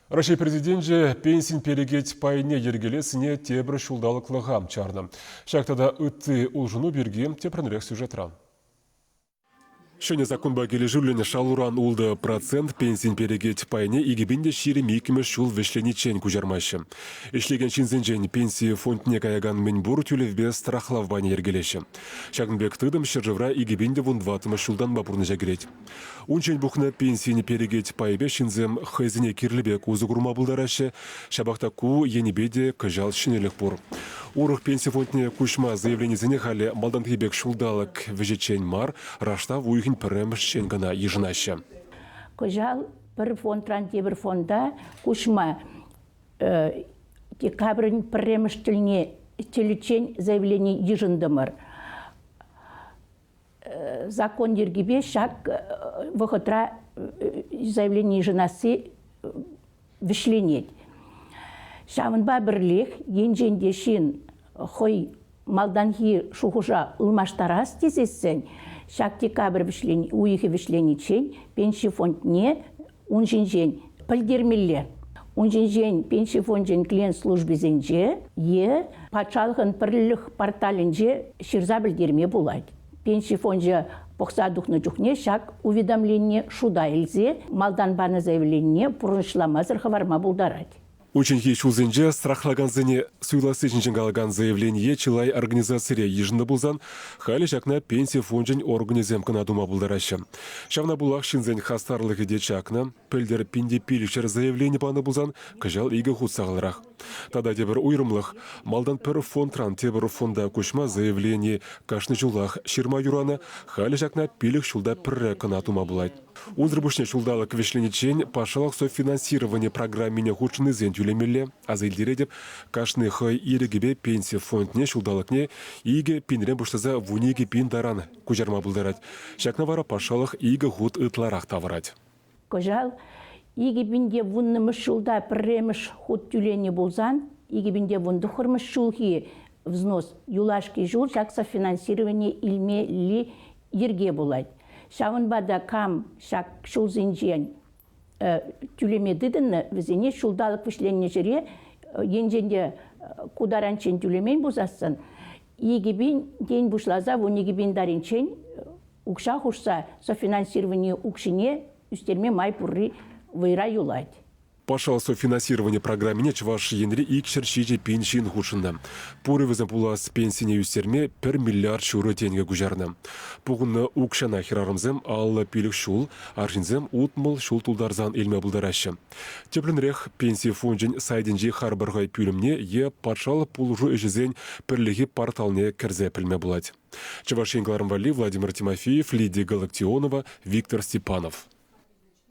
Раҫҫей Президенчӗ пенсин перекет пайне йӗркелессине тепӗр ҫулталӑклӑха чарнӑ. Ҫак тата ытти улшӑну пирки тепринрех сюжетра. Ҫӗнӗ саккунпа килӗшӳллӗн шалуран 6% пенсин перекет пайне 2022-мӗш ҫул вӗҫлениччен куҫармаҫҫӗ. Ӗҫлекен ҫынсенчен пенси фондне каякан мӗнпур тӳлевпе страхлав пайне йӗркелеҫҫӗ. Ҫакӑн пек тытӑм ҫӗршывра 2014-мӗш ҫултанпа пурнӑҫа кӗрет. Унччен пухнӑ пенсин перекет пайӗпе ҫынсем хӑйсене кирлӗ пек усӑ курма пултараҫҫӗ, ҫапах та ку енӗпе те кӑҫал ҫӗнӗлӗх пур. Урӑх пенси фондне куҫма заявленисене халӗ малтанхи пек ҫулталӑк вӗҫӗччен мар, раштав уйӑхӗн пӗрремӗшчен кӑна йышӑнаҫҫӗ. Кӑҫал пӗр фондран тепӗр фонда куҫма декабрӗн пӗрремӗш тӗлне тӗлӗччен заявлени йышӑнтӑмӑр. Закон йӗркипе ҫак вӑхӑтра заявлени йышӑнасси вӗҫленет. Ҫавӑнпа пӗрлех енчен те ҫын хӑй малтанхи шухӑша ылмаштарас тесессӗн ҫак декабрь уйӑхӗ вӗҫлениччен пенси фондне ун ҫинчен пӗлтермелле. Ун ҫинчен пенси фончӗн клиент службисенче е патшалӑхӑн пӗрлӗх порталӗнче ҫырса пӗлтерме пулать. Пенси фончӗ пӑхса тухнӑ чухне ҫак уведомление шута илсе малтан панӑ заявленине пурнӑҫламасӑр хӑварма пултарать. Унчченхи ҫулсенче страхлакансене суйласси ҫинчен калакан заявление чылай организацире йышӑннӑ пулсан, халӗ ҫакна пенси фончӗн органӗсем кӑна тума пултараҫҫӗ. Ҫавна пулах ҫынсен хастарлӑхӗ те чакнӑ. Пӗлтӗр 1500 заявлени панӑ пулсан, кӑҫал икӗ хут сахалрах. Тата тепӗр уйрӑмлӑх, малтан пӗр фондран тепӗр фонда куҫма заявлени кашни ҫулах ҫырма юранӑ, халӗ ҫакна пилӗк ҫулта пӗрре кӑна тума пулать. Унсӑр пуҫне ҫулталӑк вӗҫлениччен патшалӑх софинансировани программине хутшӑннисен тӳлемелле. Аса илтеретӗп, кашни хӑй ирӗкӗпе пенси фондне ҫулталӑкне 2000-рен пуҫласа 12 000 таран куҫарма пултарать. Ҫакна вара патшалӑх икӗ хут ытларах тавӑрать. Кӑҫал 2010-мӗш ҫулта пӗрремӗш хут тӳленӗ пулсан, 2019-мӗш ҫулхи взнос юлашки ҫул ҫак софинансирование илмелли йӗрке пулать. Ҫавӑнпа та кам ҫак ҫулсенчен тӳлеме тытӑннӑ, вӗсене ҫулталӑк вӗҫленнӗ ҫӗре енчен те ку таранччен тӳлемен пулсассӑн 2000 пуҫласа 12 000 таринччен укҫа хушса софинансировани укҫине ӳстерме май пурри вӑйра юлать. Патшалӑх финансировани программине Чӑваш Енри 207 000 ҫын хутшӑннӑ. Пурӗ вӗсем пулас пенсине ӳстерме пӗр миллиард ҫурӑ тенкӗ куҫарнӑ. Пухӑннӑ укҫана хӗрарӑмсем 55 ҫул, арҫынсем 60 ҫул тултарсан илме пултараҫҫӗ. Тӗплӗнрех Пенси фончӗн сайтӗнчи харпӑр-хӑй пӳлӗмне е патшалӑх пулӑшу ӗҫӗсен пӗрлехи порталне кӗрсе пӗлме пулать. Чӑваш Ен кӑларӑм валли Владимир Тимофеев, Лидия Галактионова, Виктор Степанов.